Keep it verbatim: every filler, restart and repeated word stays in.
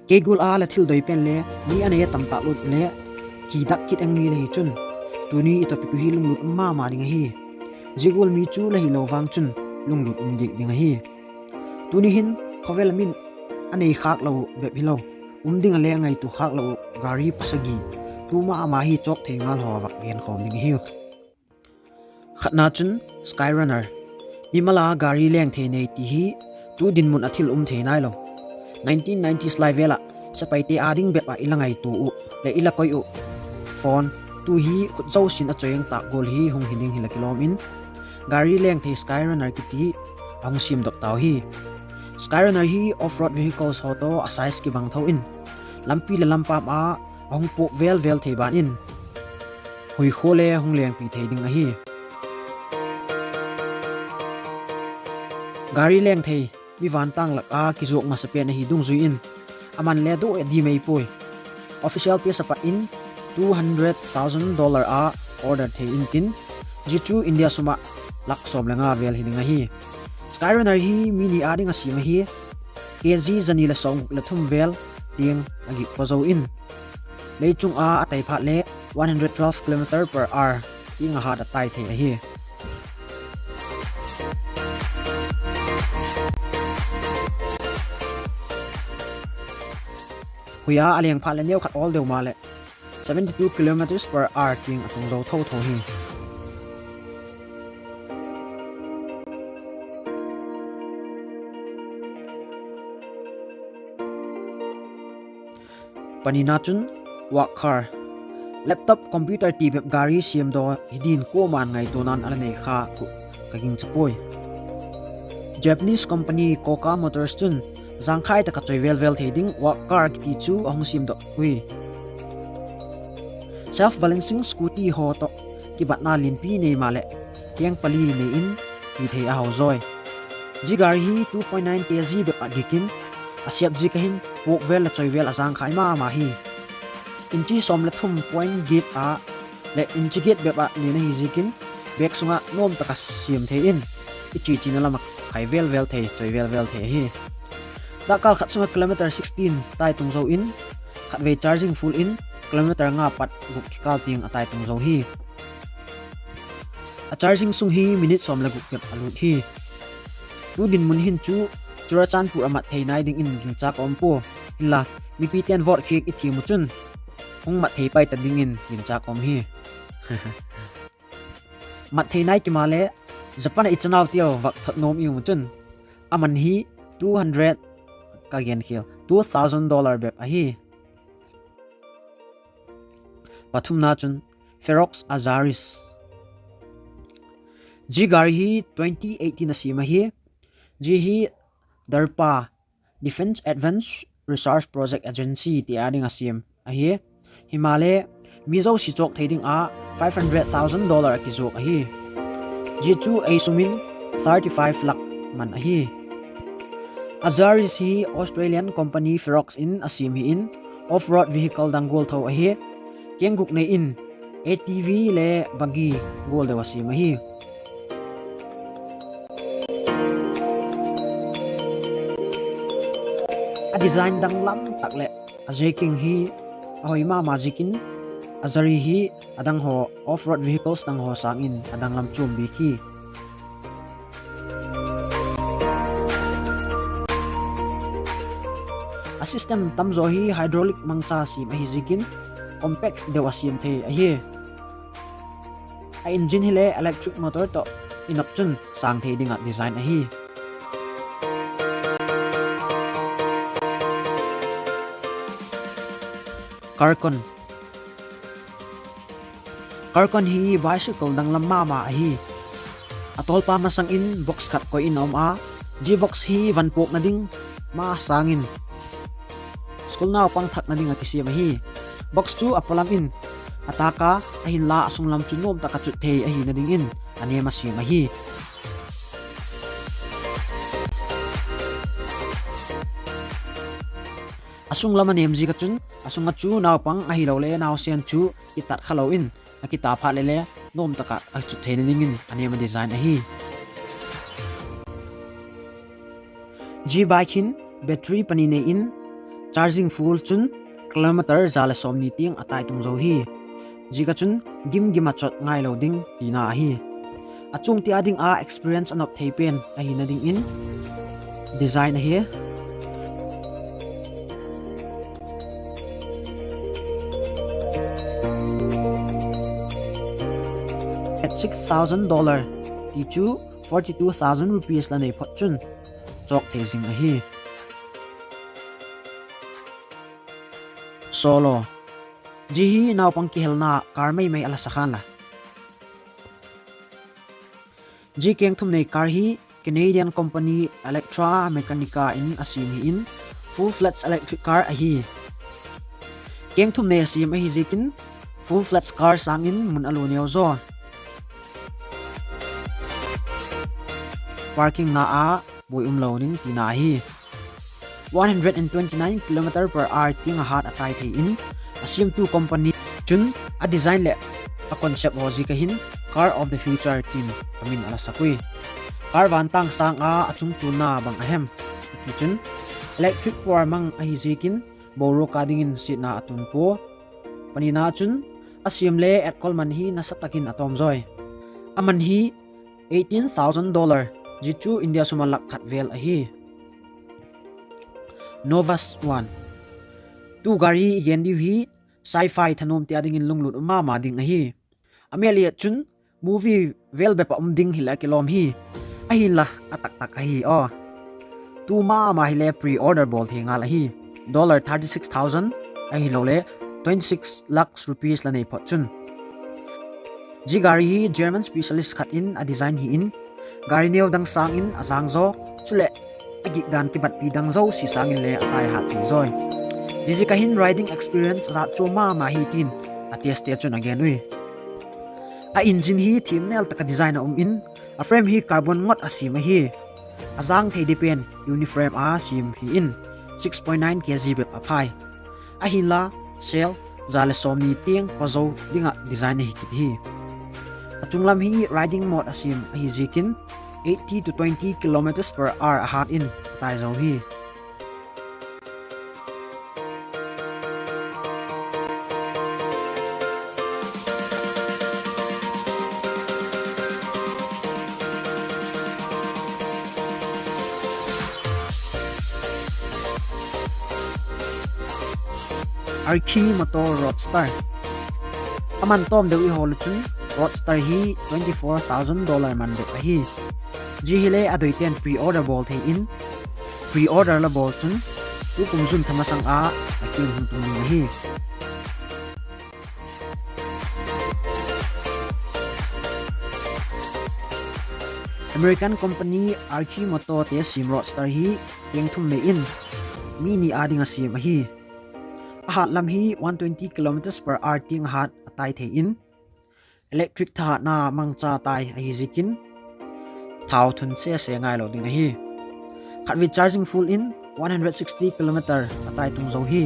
Kei gual a la thil doi pen le mi a nei a tam tâk lut le, kidak kit eng mi la hi chun, tuni i topic uh hi lunglut um ma ma ding ahi. Zia gual mi chu la hilo vang chun lunglut um diak ding ahi. Tuni hin khawvel a min a nei khâk lo uh bep hilo, um ding a le a ngaitua khâk lo uh gari pasagi, tu ma ma hi chawk thei ngal haw vak genkhawm ding ahiu. Khatna chun Skyrunner. Mimal a gari leng thei nei ti hi tu dinmun a thil um thei nailo. Nineteen nineties lai vel ah sepaite â ding bep ah i la ngaitua uh leh i la koi uh phone, tu hi khut zosia in a chawing tâk gual hi hung hi ding hi la kilawm in, gari leng thei Skyrunner kiti a hung siamdok tau hi. Skyrunner hi off-road vehicles haw tawh a size kibang tho in, lampi leh lampam a a hung puak vel vel thei ban in, huikhua le hung lengpi thei ding ahi. Gari leng thei mi vantâng lak a kizuak masa pen ahi dungzui in, a man le dawh a di mai puai. Official price a pat in two hundred thousand dollar a order thei intin, zia chu India sum ah lak sawm le nga vel hi ding ahi. Skyrunner hi mi ni â ding a siam ahi. Kg zani leh sawmguk leh thum vel tiang a gik paw zo in, lei chung a a tai phat le one hundred twelve kilometer per hour tiang a hat a tai thei ahi. Hui a a leng phat leh neukhat awl deu maleh seventy two kilometers per hour tiang a tung zo tho tho hi. Panina chun work car. Laptop, computer ti bep gari siamdaw hi din kuama'n ngaituana'n a la nei kha uh ka gingcha puai. Japanese company Coca Motors chun jangkhai tak a choi vel vel thei ding work car kiti chu a hung siamdok ui. Self balancing scooty haw tawh kibatna lianpi nei maleh keng pali nei in ti thei a hau zawi. Zia gari hi two point nine kg bep ah gik in, a siap ziak a hin puak vel leh choi vel a jangkhai ma ma hi. Inchi sawm leh thum point giat a leh inchi giat bep ah lian ahi ziakin, bag sung ah nuam tak a siam thei in, i chia chiana lam ah khai vel vel thei, choi vel vel thei ahi. Dakkal khat sung ah kilometer sixteen tai tung zo in, khatvei charging full in kilometer nga pat guk kikâl tiang a tai tung zo hi. A charging sung hi minute sawm leh guk bep a lût hi. Tu dinmun hin chu Churachandpur a mat thei nai dingin gingcha ka um pua. Hinla, mipite'n vote khiak i thiam uh chun hung mat thei pai ta dingin gingcha ka um hi. Mat thei nai ki maleh, Japan ah i chanaute haw vak thot nuam i um uh chun, a man hi two hundred, ka gen khial, two thousand dollar bep ahi. Pathumna chun Ferox Azaris. Zia gari hi twenty eighteen a siam ahi. Zia hi DARPA, Defense Advanced Research Project Agency ti â ding a siam ahi. Himaleh, mi zosia chawk thei ding a five hundred thousand dollar a kizuak ahi. Zia chu ei sum in thirty five lakh man ahi. Azaris hi Australian company Ferox in a siam hi in, off-road vehicle dang gual tho ahi. Keng guk nei in, A T V le buggy gual deu a siam ahi. A design danglam tak leh a zeking hi a hoi ma ma ziakin, Azaris hi a dang haw, off-road vehicles dang haw sâng in a danglam chuam bik hi. A system tamzaw hi hydraulic mangcha siam ahi ziakin, compact deu a siam thei ahi. A engine hile electric motor tawh i nop chun sâng thei ding ah design ahi. Carkon. Carkon hi bicycle danglam ma ma ahi. A tawlpa masang in box khat koi in a um a, zia box hi van puakna ding ma sâng in school naupang thakna ding ah kisiam ahi. Box chu a pawlam in a tâk a, ahinla a sunglam chu nuam tak a chut thei ahina dingin a nêm a siam ahi. A sunglam a nêm ziak ah chun, a sung ah chu naupang ahilole nausen chu kitat kha lo in, a kita phat leh le nuam tak ah a chut theina dingin a nêm a design ahi. Zia bike hin battery pani nei in, Charging full chun kilometer za le sawmni tiang a tai tung zo hi. Ziak a chun gim gim a chot ngailo ding tina ahi. A chuang tia ding a experience a nop thei pen ahina dingin design ahi. At six thousand dollar, ti chu forty two thousand rupees la nei phot chun chawk thei zing ahi. Solo. Zia hi naupang kihelna car mai mai a la sa khan la. Zia kengthum nei car hi Canadian company Electra Meccanica in a siam hi in, full-fledged electric car ahi. Kengthum nei a siam ahi ziakin full-fledged car sâng in mun a lua neu zaw. Parking na a buai umlo ding tina hi. One hundred and twenty nine kilometer per hour tiang a hat a tai thei in, a siamtu company chun a design leh a concept haw ziak a hin Car of the Future tin a min a la sak ui. Car vantâng sâng a a chungchunna bang a hem ti chun, electric power mang ahi ziakin boruak a dingin siatna a tun pua. Panina chun, a siam le etkol man hi nasa tak in a tawm zawi. A man hi eighteen thousand dollar, zia chu India sum a lak khat vel ahi. Novus One. Tu gari i gen diu hi sci-fi thanuam tia dingin lunglut um ma ma ding ahi. A mêl i et chun movie vêl bep ah um ding hileh a kilawm hi. Ahinla a taktak ahi aw. Tu ma ma hile pre-order bawl thei ngal ahi. Dollar thirty six thousand ahilole twenty six lakhs rupees la nei phot chun. Zia gari hi German specialist khat in a design hi in, gari neu dang sâng in a jâng zaw, chuleh a gik dan kibatpi dang zosia sâng in le a tai hat thei zawi. Ziaziak a hin riding experience a jat chuam ma ma hi tin a testte chun a gen ui. A engine hi thiamnel tak a design a um in, a frame hi carbon ngot a siam ahi. A jâng thei di pen uniframe a siam hi in, six point nine kg bep a phai. Ahinla, cell za le sawmni tiang pazo ding ah design ahi kit hi. A chunglam hi riding mode a siam ahi ziakin eighty to twenty kilometers per hour a hat in a tai zo hi. Arcimoto Roadster. A man tawm deu i hawl u chun Roadster hi twenty four thousand dollar man bep ahi. Zia hile a doiten pre-order bawl thei in, pre-order la bawl chun tukum jun tha masang a a kiang hung tung ding ahi. American company Arcimoto te siam Roadster hi keng thum nei in mi ni â ding a siam ahi. A hat lam hi one twenty kilometers per hour tiang a hat a tai thei in, electric thahatna mangcha tai ahi ziakin thau thun sese ngailo ding ahi. Khatvei charging full in one hundred sixty kilometer a tai tung zo hi.